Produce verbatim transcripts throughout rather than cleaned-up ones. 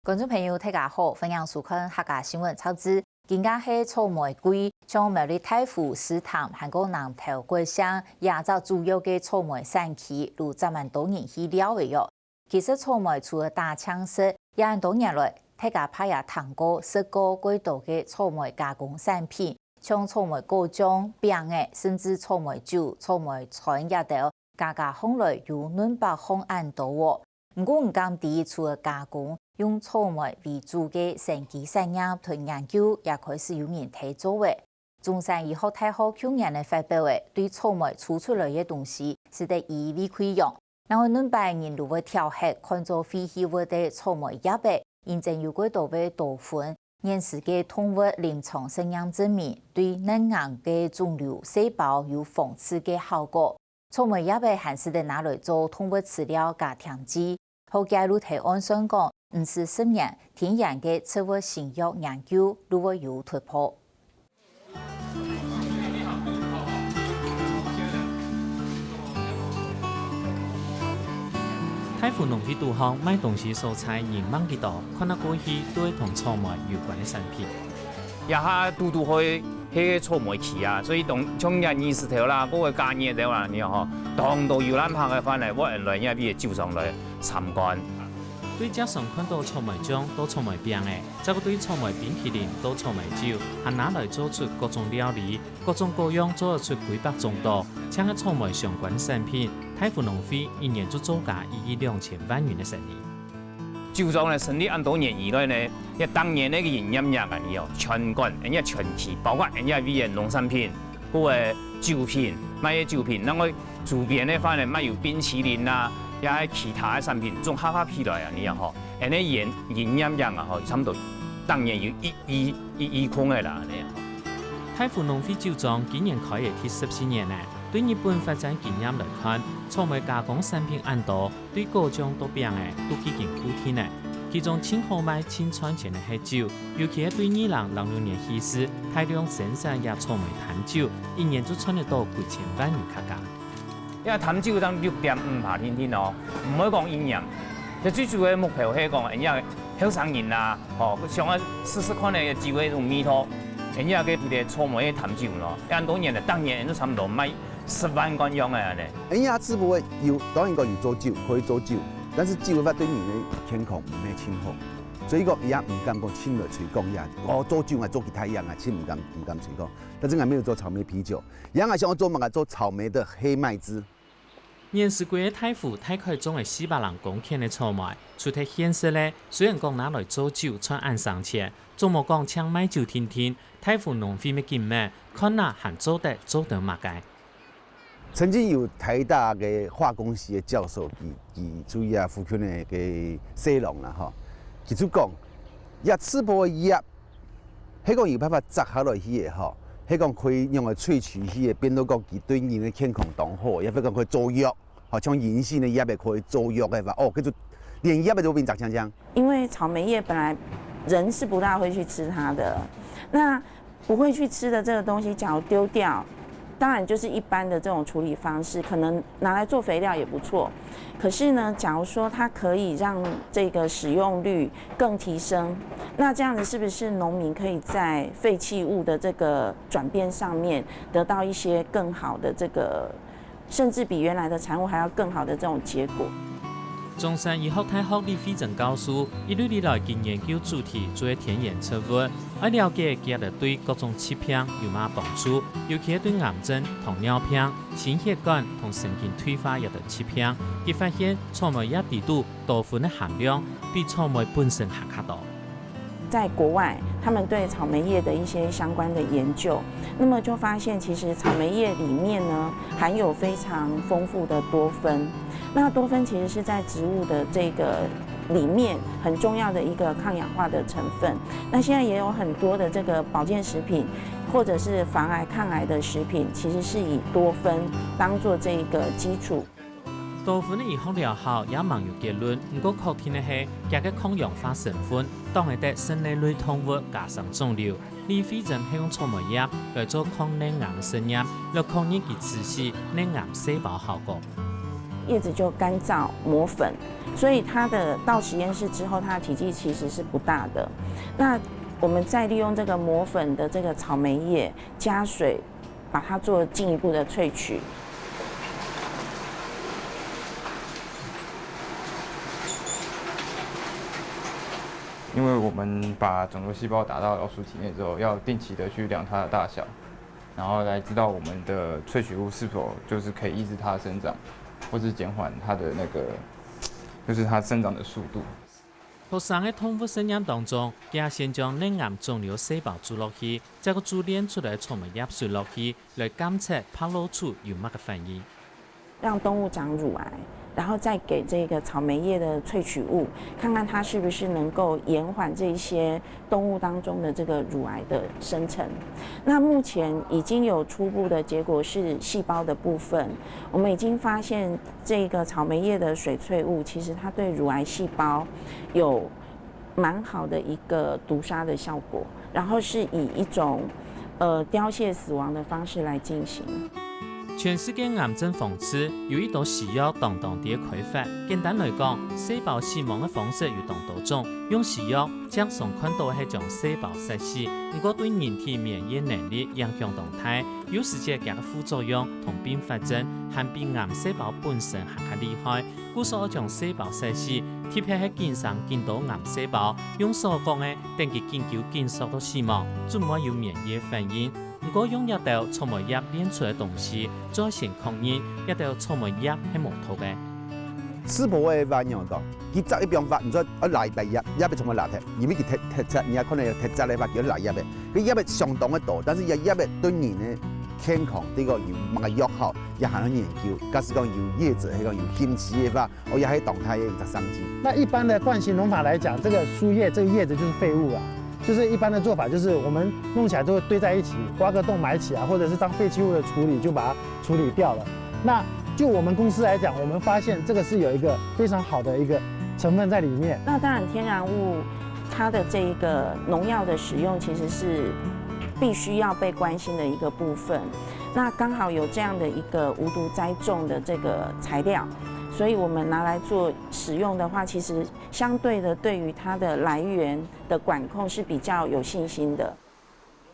觀眾朋友，大家好，歡迎收看客家新聞雜誌。今下係草莓季，像苗栗大湖、獅潭，還過南投、桂山，這隻主要个草莓產區，都盡蠻多人去尞个喲。其實草莓除了打青食，這恁多年來，大家怕也聽過、食過過多个草莓加工產品，像草莓果醬、餅仔，甚至草莓酒、草莓磚這兜， 價格項來有兩百項恁多哦。毋過毋敢知除了加工，用草莓為主个生技實驗同研究也開始有人在做了。中山醫學大學舊年个發表个對草莓抽出來个東西，使得醫衛潰瘍。另外兩擺人都會挑核看做廢棄物个草莓葉仔，因為有過多个多酚， 現時个動物臨床實驗證明，對乳癌个腫瘤細胞有防治个效果。草莓葉仔還使得拿來做動物飼料加甜劑，好幾路頭按算講，毋使十年，天然个植物新藥研究就會有突破。 大湖農會肚項賣東西所在人吂幾多，看啊過去都係同草莓有關个產品。這下堵堵好係草莓期啊，所以當像這二十頭啦，過个加熱頭啦，你看吼，當多遊覽客个翻來，會來這位个酒莊來參觀。對街上看到草莓醬到草莓餅仔，再過對草莓冰淇淋到草莓酒，還拿來做出各種料理， 各種各樣做得出幾百種多，淨係草莓相關產品，大湖農會一年就做加一億兩千萬元个生意。酒莊呢，成立恁多年以來呢，這逐年个營業額啊，你哦，全館，人家全區，包括人家位个農產品，或者酒品，賣个酒品，然後周邊个話呢，賣有冰淇淋啊，也係其他个產品，綜合起來啊，你哦吼，恁呢營營業額啊，吼，差不多逐年有一億 一億空个啦，恁呢。大湖農會酒莊今年開業第十四年了，對日本發展經驗來看，草莓加工產品恁多，對果醬到餅仔都已經固定了。其中盡好賣、盡賺錢个係酒，尤其係對二零零六年起勢，大量生產這草莓甜酒，一年就賺得到幾千萬元客家。 因為甜酒當六點五趴定定哦，毋會講一年。這最主要个目標係講，人家後生人啊，吼，想要試試看个滋味種味道，人家个佢个草莓个甜酒咯，恁多年了，逐年都差不多賣十萬罐樣个恁呢。人家直播有，當然講有做酒，可以做酒，但是酒个話對人个健康毋係盡好，所以講，佢也毋敢講親來推廣呀。哦，做酒啊，做其他樣啊，親毋敢，毋敢推廣。但是𠊎沒有做草莓啤酒， 樣啊，想要做麼个？做草莓的黑麥汁。現時歸个大湖大概種了四百零公頃个草莓，除忒現實咧，雖然講拿來做酒賺恁省錢，總無講淨賣酒定定，大湖農會乜緊問，看哪還做得做得麼个？曾經有台大个化工系个教授，佢，佢主要附近个个西農啦吼，佢就講，這直播个葉 係講有辦法摘下來去个吼，係講可以用來萃取去个，變到講佢對人个健康當好，也係講可以做藥，吼，像銀杏个葉也可以做藥个話，哦，佢就連葉仔都變摘淨淨。因為草莓葉本來人是不大會去吃它的，那不會去吃的這個東西，假如丟掉，當然就是一般的這種處理方式，可能拿來做肥料也不錯。可是呢，假如說它可以讓這個使用率更提升，那這樣子是不是農民可以在廢棄物的這個轉變上面得到一些更好的這個，甚至比原來的產物還要更好的這種結果？中山醫學大學李惠貞教授一路以來佢研究主題就係天然植物，愛了解佢兜對各種疾病有麼幫助，尤其係對癌症、糖尿病、心血管同神經退化這兜疾病。佢發現草莓葉裡肚 多酚个含量比草莓本身還較多。在國外，他們對草莓葉的一些相關的研究，那麼就發現，其實草莓葉裡面呢，含有非常豐富的多酚。那多酚其實是在植物的這個裡面很重要的一個抗氧化的成分。那現在也有很多的這個保健食品，或者是防癌抗癌的食品，其實是以多酚當做這個基礎。 多酚个醫學療效也吂有結論，毋過確定个係，佢个抗氧化成分擋會得室內類動物加生腫瘤。李惠貞係用草莓葉來做抗乳癌个實驗，來確認佢致死乳癌細胞效果。叶子就干燥磨粉，所以它的到实验室之后，它的体积其实是不大的。那我们再利用这个磨粉的这个草莓叶加水，把它做进一步的萃取。因为我们把肿瘤细胞打到老鼠体内之后，要定期的去量它的大小，然后来知道我们的萃取物是否就是可以抑制它的生长，或是减缓它的那个，就是它生长的速度。學生个動物實驗當中，佢先將乳癌腫瘤細胞注落去，再過注煉出來草莓葉水落去，來監測白老鼠有麼个反應。让动物长乳癌，然后再给这个草莓叶的萃取物，看看它是不是能够延缓这一些动物当中的这个乳癌的生成。那目前已经有初步的结果是细胞的部分，我们已经发现这个草莓叶的水萃物，其实它对乳癌细胞有蛮好的一个毒杀的效果，然后是以一种呃凋谢死亡的方式来进行。全世界癌症防治有一道西藥當當在開發。簡單來講，細胞死亡个方式有當多種，用西藥常常看到係將細胞殺死，毋過對人體免疫能力影響當大，有時節佢个副作用同併發症還比癌細胞本身還較厲害。 故所愛將細胞殺死，特別係經生見到癌細胞，用所講个等佢緊久緊縮到死亡，準會有免疫反應。毋過用這兜草莓葉煉出个東西，最先確認這兜草莓葉係無毒个。刺柏个話仰講，佢摘一柄花，毋知愛哪一把葉，葉仔全部拿忒，因為佢忒忒摘，你也可能有忒摘个話，佢愛拿葉仔。佢葉仔相當个多，但是這葉仔對人个健康，這个有麼个藥效，也還要研究。假使講有葉子，還講有興趣个話， 哦，也係當大个一个商机。那一般的惯行農法来讲，这个输液，这个叶子就是废物啊。就是一般的做法，就是我们弄起来之后堆在一起，挖个洞埋起来，或者是当废弃物的处理，就把它处理掉了。那就我们公司来讲，我们发现这个是有一个非常好的一个成分在里面。那当然，天然物它的这一个农药的使用，其实是必须要被关心的一个部分。那刚好有这样的一个无毒栽种的这个材料，所以我们拿来做使用的话，其实相对的对于它的来源的管控是比较有信心的。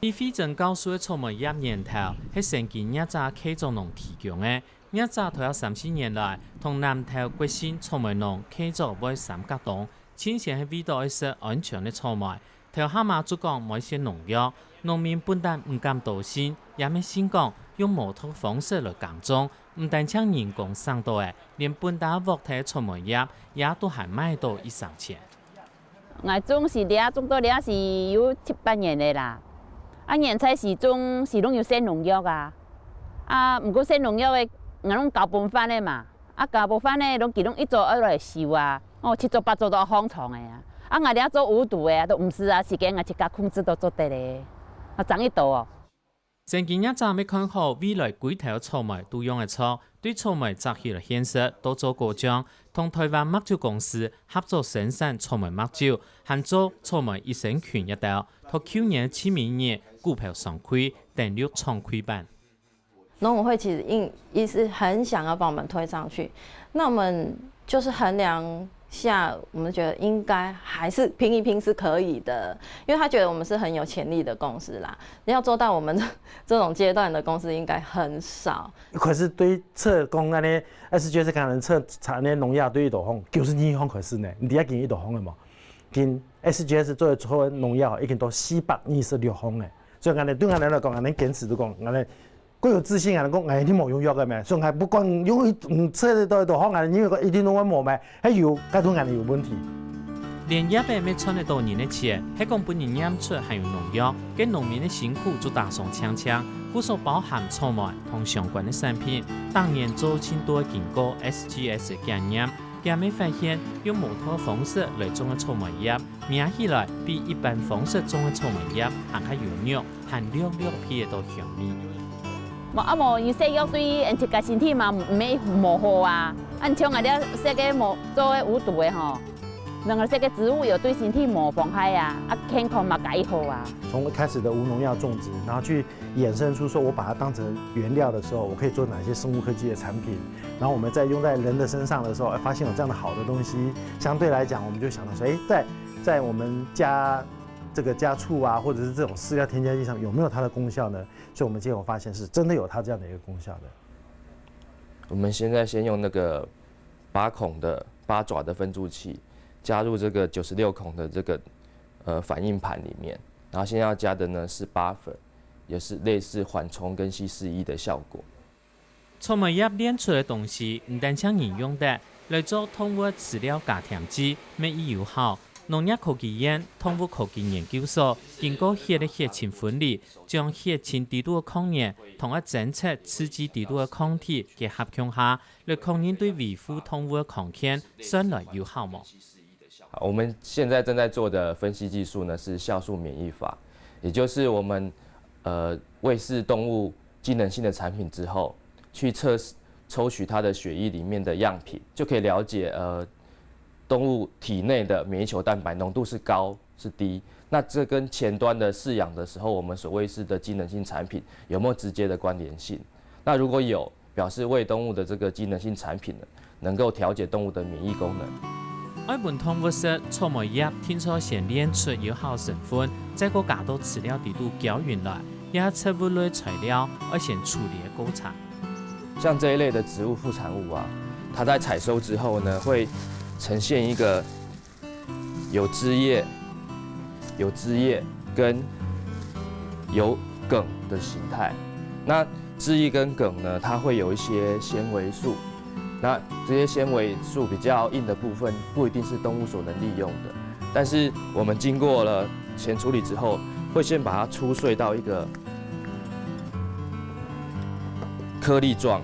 李慧珍教授个草莓葉源頭係生根業者契作農提供个。業者頭下三四年來，同南投國姓草莓農契作會三甲冬，盡先係為著愛食安全个草莓，頭下嘛就講毋愛食農藥，農民本旦毋敢多信，也毋信講用無毒方式來耕種，毋單淨人工省到个，連本旦屋頭草莓葉也都還賣到一成錢。 𠊎種時這種到這時有七八年个啦。啊，原在時種時攏有施農藥啊。啊，毋過施農藥个，𠊎攏交分番个嘛。啊，交分番个，攏佢攏一早愛來收啊。哦，七早八早都愛䟘床个啊。啊，𠊎這做無毒个啊，都毋使啊，時間𠊎自家控制都做得个。啊，爭一多哦。 生根業者乜看好未來歸頭草莓都用得著，對草莓摘起來現食，到做果醬，同台灣麥酒公司合作生產草莓麥酒，還做草莓益生菌一兜，到舊年清明日股票上櫃，登入創櫃板。農委會其實硬也是很想要幫我們推上去，那我們就是衡量下，我們覺得應該還是拼一拼是可以的，因為他覺得我們是很有潛力的公司啦。要做到我們這種階段的公司應該很少。可是對這講，恁呢，S G S可能這產業農業對一多項，九十二項開始呢，你知影今一多項个無？今S G S做的做農業已經到四百二十六項了。所以講呢，對𠊎來講，𠊎堅持都講，𠊎呢 過有自信啊，講哎，你無用藥个咩？所以𠊎不管用一嗯，這到底好，𠊎認為一定都會無咩，還有該種人有問題。連葉仔乜賺得到人个錢，係講分人驗出含有農藥，該農民个辛苦就打爽淨淨。故所包含草莓同相關个產品，逐年做盡多个警告，S G S檢驗，佢乜發現用無毒方式來種个草莓葉， 摸起來比一般方式種个草莓葉還較有肉，還略略鼻得到香味。無啊無，有些藥對𠊎自家身體嘛，毋係無好啊。啊，像𠊎這食个無做个無毒个吼，兩隻个植物有對身體無妨害啊，啊健康嘛蓋好啊。從一開始的無農藥種植，然後去衍生出說我把它當成原料的時候，我可以做哪些生物科技的產品，然後我們再用在人的身上的時候，哎，發現有這樣的好的東西，相對來講，我們就想到說，哎，在在我們家這個家畜啊，或者是這種飼料添加劑上有沒有它的功效呢？所以我們結果發現是真的有它這樣的一個功效的。我們現在先用那個八孔的八爪的分注器，加入這個九十六孔的這個呃反應盤裡面，然後現在要加的呢是八粉，也是類似緩衝跟稀釋液的效果。草莓葉煉出个東西，毋單淨人用得，來做動物飼料加添劑，乜已有效。農業科技園動物科技研究所經過血个血清分離，將血清底肚个抗原同啊偵測刺激底肚个抗體結合共下， 來確認對維護動物个康健算來有效無？我們現在正在做的分析技術呢是酵素免疫法，也就是我們呃餵飼動物機能性的產品之後，去測試抽取它的血液裡面的樣品，就可以了解呃动物體內的免疫球蛋白濃度是高是低。那這跟前端的飼養的時候，我們所餵飼的機能性產品有沒有直接的關聯性？那如果有，表示餵動物的這個機能性產品呢，能夠調節動物的免疫功能。愛分動物食草莓葉，定著先煉出有效成分，再過加到飼料底肚攪勻來，這植物類材料愛先處理个過程。像這一類的植物副產物啊，它在採收之後呢，會呈現一個有枝葉、有枝葉跟有梗的形態。那枝叶跟梗呢，它會有一些纖維素。那這些纖維素比較硬的部分，不一定是動物所能利用的。但是我們經過了前處理之後，會先把它粗碎到一個顆粒狀。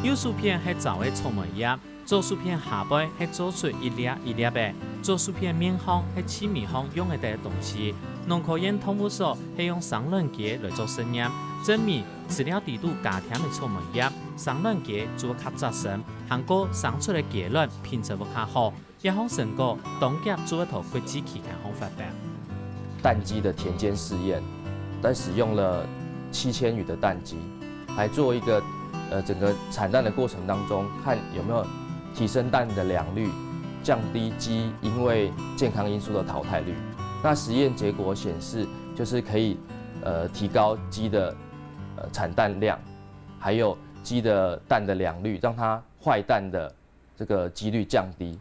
右手片係燥个草莓葉， 左手片下背係做出一粒一粒个，左手片面項係市面項用得个東西。農科園動物所係用生卵雞來做實驗，證明飼料底肚加添个草莓葉，生卵雞就會較紮實，還過生出个雞卵品質會較好。這項成果當遽就會在國際期刊項發表。蛋雞的田間試驗，但使用了七千餘的蛋雞，來做一個呃整個產蛋的過程當中，看有沒有提升蛋的良率，降低雞因為健康因素的淘汰率。那實驗結果顯示，就是可以呃提高雞的呃產蛋量，還有雞的蛋的良率，讓它壞蛋的這個機率降低。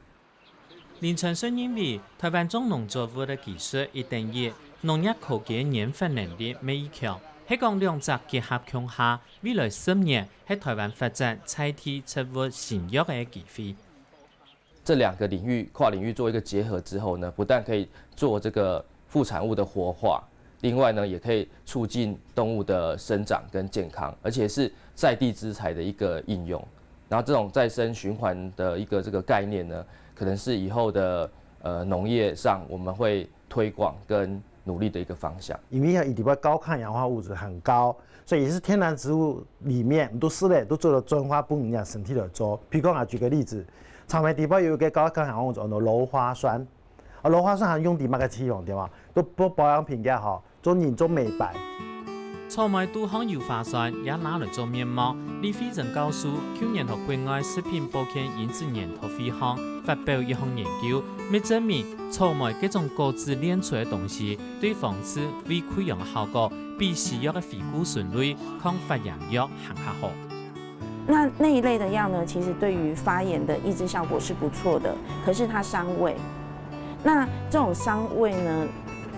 林春順認為，台灣種農作物个技術已等於農業科技个研發能力乜已強，係講兩隻結合共下，未來十年係台灣發展在地植物新躍个機會。這兩個領域跨領域做一個結合之後呢，不但可以做這個副產物的活化，另外呢，也可以促進動物的生長跟健康，而且是在地資材的一個應用。然後這種再生循環的一個這個概念呢，可能是以後的呃農業上我們會推廣跟努力的一個方向。因為佢裡背高抗氧化物質很高，所以也是天然植物裡面都是嘞，都做了轉化分人家身體來做。譬如講啊，舉個例子，草莓裡背有一個高抗氧化物質，叫做硫化酸。啊，硫化酸還用在麼个地方，對嗎？都做保養品个吼，做人做美白。草莓肚項有硫化酸，也拿來做面膜。李惠貞教授舊年在國外食品保健因子研討會項發表一項研究，乜證明草莓這種果子煉出个東西，對防治胃潰瘍个效果比西藥个類固醇類抗發炎藥還較好。 那那一类的药呢，其实对于发炎的抑制效果是不错的，可是它伤胃。那这种伤胃呢，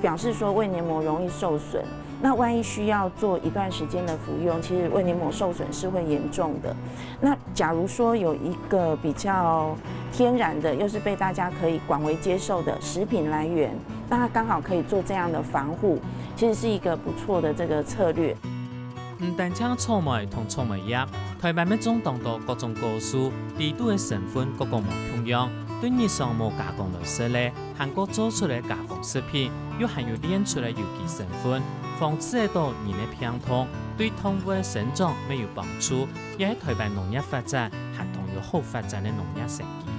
表示说胃黏膜容易受损。那万一需要做一段时间的服用，其实胃黏膜受损是会严重的。那假如说有一个比较天然的，又是被大家可以广为接受的食品来源，那它刚好可以做这样的防护，其实是一个不错的这个策略。 毋單淨草莓同草莓葉，台灣乜種當多各種果樹，裡肚个成分各各無共樣，對日常無加工來食个，還過做出个加工食品，又含有煉出个有機成分，防治得到人个病痛，對動物个生長乜有幫助，也係台灣農業發展還當有好發展个農業成績。